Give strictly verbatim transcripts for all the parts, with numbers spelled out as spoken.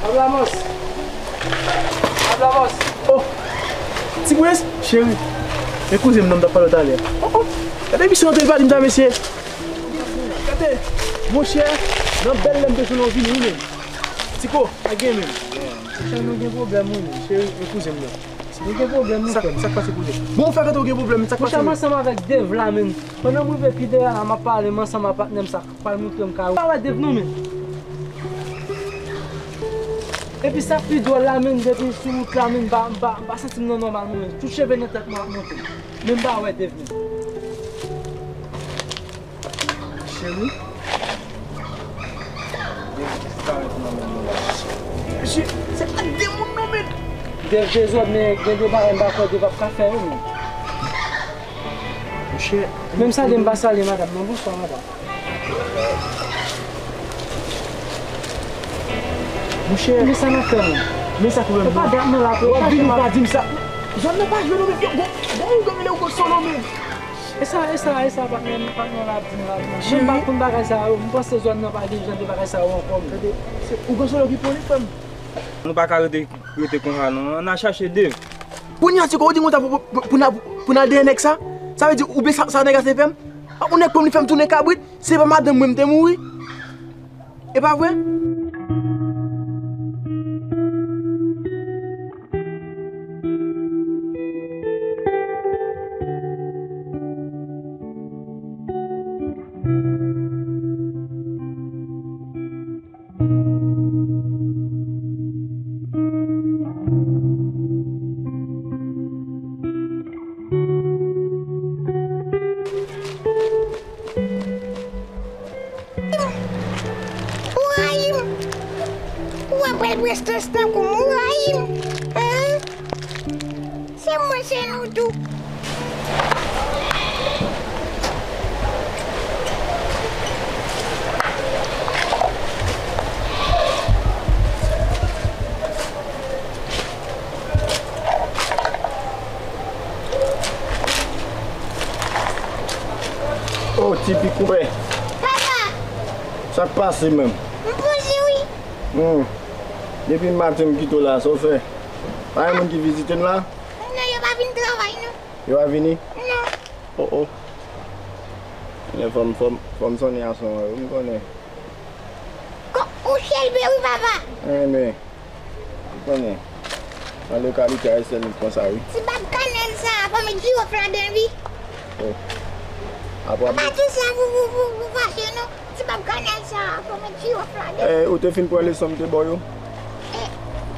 Hablamos. Hablamos. Oh! Ti Prince, cheri. E kouzen m nan m t ap pale w talè. Oh, oh! Gade misye antre, li pa di m sa, mesye. Gade, monchè, nan bèl lè m te jwenn w vini, wi, menm. Tiko, pa gen menm. Monchè, nou gen pwoblèm, wi, menm. Cheri, e kouzen m nan. Nou gen pwoblèm, wi, frè m. Sa k pase, kouzen? Bon, ou fè gade w gen pwoblèm, sa k pase, menm? Monchè, m ansanm avèk Dave la, menm. Pandan m rive pi dèyè la, m ap pale, m ansanm ak patnè m sa. Pral montre m kay. Pa wè Dave non, men. Epi sa k pi dwòl la, men, depi sou wout la, men, m pa, m pa, m pa santi m nan nòmal, men. Tout cheve nan tèt mwen ap monte. Men m pa wè Dave, men. Cheri. Dave disparèt nan men nou la. Mesye, se pa de moun non, men. Dave dezòd, men gen de bagay m pa kwè Dave ap ka fè yo, men. Monchè. Menm salye m pa salye madanm nan. Bonswa, madanm. Monchè. Men sa n ap fè, menm? Men sa k pwoblèm nan? E pa dat mwen la, w ap vin ou pa di m sa. Zòn nan pa jwe non, men. Yo, bon, bon, ou gade lè ou gon solo, men. E sa, e sa, e sa, patnè, patnè w la ap di m la, patnè. Mwen pa konn bagay sa yo, m panse zòn nan pa gen jan de bagay sa yo ankò, men. Tande, se ougan solo ki pran li, frè m. Nou pa ka rete, rete konsa, non. Ann al chache Dave. Kounye a, se kò w di konsa pou, pou, pou, pou n al, pou n al dèyè nèg sa? Sa vle di, oubyen sa, sa nèg la te fè m? A, yon nèg pran m, li fè m tounen kabrit, se pa madanm mwen m te mouri. E pa vre? Ou rayi m. Ou wè pral prestans tankou m, ou rayi m. Hein? Se mwen, se nou tou. Oh, tipi koupè. Papa! Sa k pase menm? M poze wi. Hmm. Depi maten m kite w la, sa w fè? Pa gen moun ki vizite n la? Non, yo pa vin travay, non. Yo pa vini? Non. Oh, oh. Men fò m, fò m, fò m sonnen a son an, wi, m konnen. Ko-, ou chelbe, wi, papa. Eh, men. Ou konnen, nan lokalite a, se sèl nèg konsa, wi. Ti bab kanèl sa a, fò met jiwòf ladan l, wi. Oh. Apre, pati sa, pou, pou, pou, pou fache, non. Ti bab kanèl sa a, fò met jiwòf ladan l. Eh, ou te fin pran leson m te ba w yo? Eh,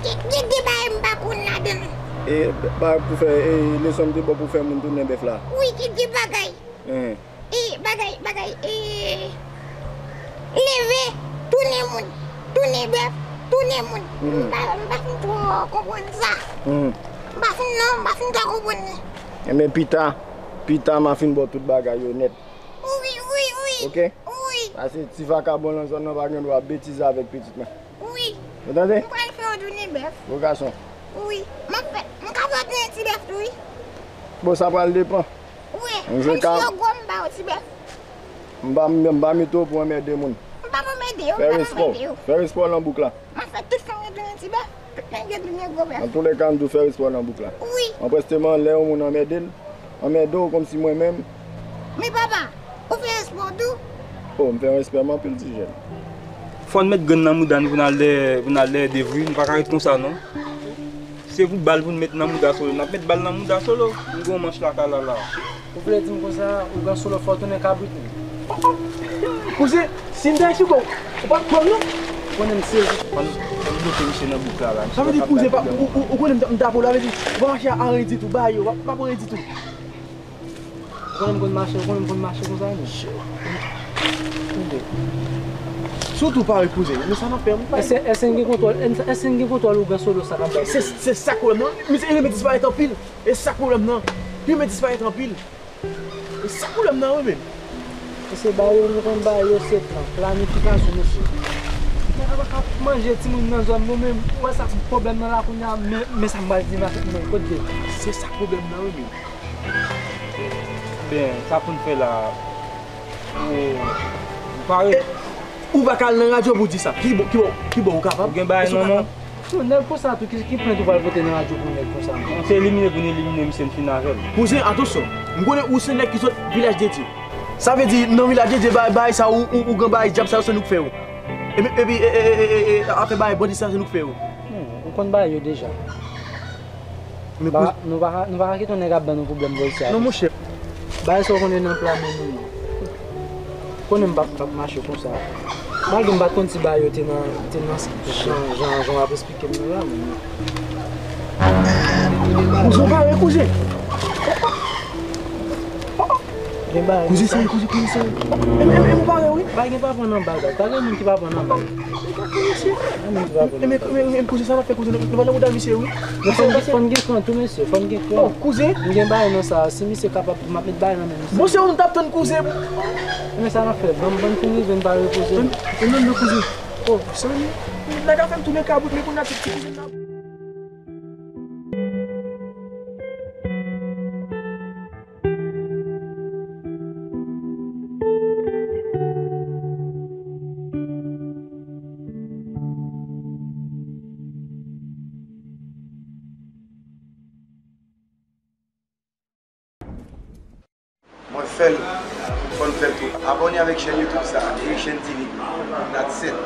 ki, ki de bagay m pa konn ladan l? Eh, ba, pou fè, eh, leson m te ba w pou fè moun tounen bèf la. Wi, ki de bagay. Hein. E bagay, bagay, e leve, tounen moun, tounen bèf, tounen moun. Mhm. M pa, m pa fin twò konprann sa. Mhm. M pa fin non, m pa fin twò konprann li. Enben pita, pita m a fin ba w tout bagay yo nèt. Wi, wi, wi. Oke? Wi. Paske ti vakabon nan zòn nan pa gen dwa betize avèk pitit mwen. Wi. Ou tande? M pral fè w tounen bèf. Gwo gason. Wi. M ap fè, m ka fè w tounen ti bèf tou, wi. Bon, sa pral depann. Wi, menm si yo gwo, m ba yo ti bèf. M pa, m pa mete w pou anmède moun. M p ap anmède yo, m p ap anmède yo. Fè respè w. Fè respè w nan bouk la. M ap fè tout fanm yo tounen ti bèf, tout nèg yo tounen gwo bèf. Antoulèka, m di w fè respè w nan bouk la. Wi. Anprèsteman, lè yon moun anmède l, anmède w kòmsi mwen menm. Men papa, ou fè respè w tou? Oh, m fè respè m anpil, ti jèn. Fò n met grenn nan mouda nou pou n al dèyè, pou n al dèyè Dave wi, nou pa ka ret konsa non. Se pou bal pou n met nan mouda Solo, n ap met bal nan mouda Solo. M gen yon manch lakay la la. Ou vle di m konsa, ougan Solo fè w tounen kabrit menm? Kouzen, si m ta eksplike w, ou p ap kwè m non. Ou konnen m sezi. Ann, ann bloke misye nan bouk la la. Sa vle di kouzen, pa, ou, ou, ou konnen m t ap, m t ap ou la, vle di, ou pa mache a anyen ditou, bay yo, w ap, w ap anyen ditou. Ou konnen m konn mache, ou konnen m konn mache konsa menm. Tande. Sitou pare kouzen, men sa n ap fè, m pa. Èske, èske n gen kontwòl, èske n gen kontwòl ougan Solo sa k ap bay? Se, se sa k pwoblèm nan. Misye renmen disparèt anpil. E sa k pwoblèm nan. Li renmen disparèt anpil. E sa k pwoblèm nan, wi, menm. Mesye, ba yo, nou konn ba yo se plan, planifikasyon, mesye. Nèg la pa ka manje timoun nan zòn nou menm. Ou wè sa k pwoblèm nan la kounye a, men, men sa m pral di nan tèt mwen, kote? Se sa k pwoblèm nan, wi, menm. Ben, sa pou n fè la? Ou, ou pare? Ou pa ka al nan radyo pou w di sa. Ki bò, ki bò, ki bò ou kapab? Ou gen bagay nan men w? Non, nèg konsa tou, ki, ki plent ou pral pote nan radyo pou nèg konsa? Se elimine pou n elimine misye, n fin avè l. Kouzen, atansyon. M konnen ou se nèg ki sot Vilaj de Dye. Sa vle di, nan Vilaj de Dye, bagay, bagay sa, ou, ou, ou gen bagay dyab sa yo, se nou k fè yo. Epi, epi, e, e, afè bagay bandi sa, se nou k fè yo. Non, ou konn bagay yo deja. Ba, nou pa ka, nou pa ka kite yon nèg ap ban nou pwoblèm bò isi a. Non, monchè. Bagay sa w konnen nan pla men nou ye. Konnen m p ap, p ap mache konsa. Malgre m pa t konn si bagay yo te nan, te nan jan, jan, jan w ap esplike m nan la, men. Kouzen, pare, kouzen. Gen bagay. Kouzen, sa, kouzen, kouzen, sa. E, e, e, ou pare, wi. Pa gen pa pran nan bal, pa gen moun ki pa pran nan bal. Gen moun ki pa pran nan bal. E, men, kouzen, sa n ap fè, kouzen, nou pa nan mouda misye, wi. Men fò n gen, fò n gen kran tou, mesye, fò n gen kran. Oh, kouzen. M gen bagay nan sa, si misye kapab, m ap met bagay nan men misye. Bon, se ou m t ap tann, kouzen. Men sa n ap fè, ban m, ban m fin rive, n pa repoze. Non, non, non, kouzen. Oh, se ou, nèg a fè m tounen kabrit, men kounye a ti kouzen la. Mwen fè l, fò n fè l tou. Abòne avèk chèn YouTube sa, Haitian T V. That's it.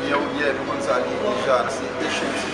Ebyen, ebyen, nou konn sa li ye deja, se Haitian T V.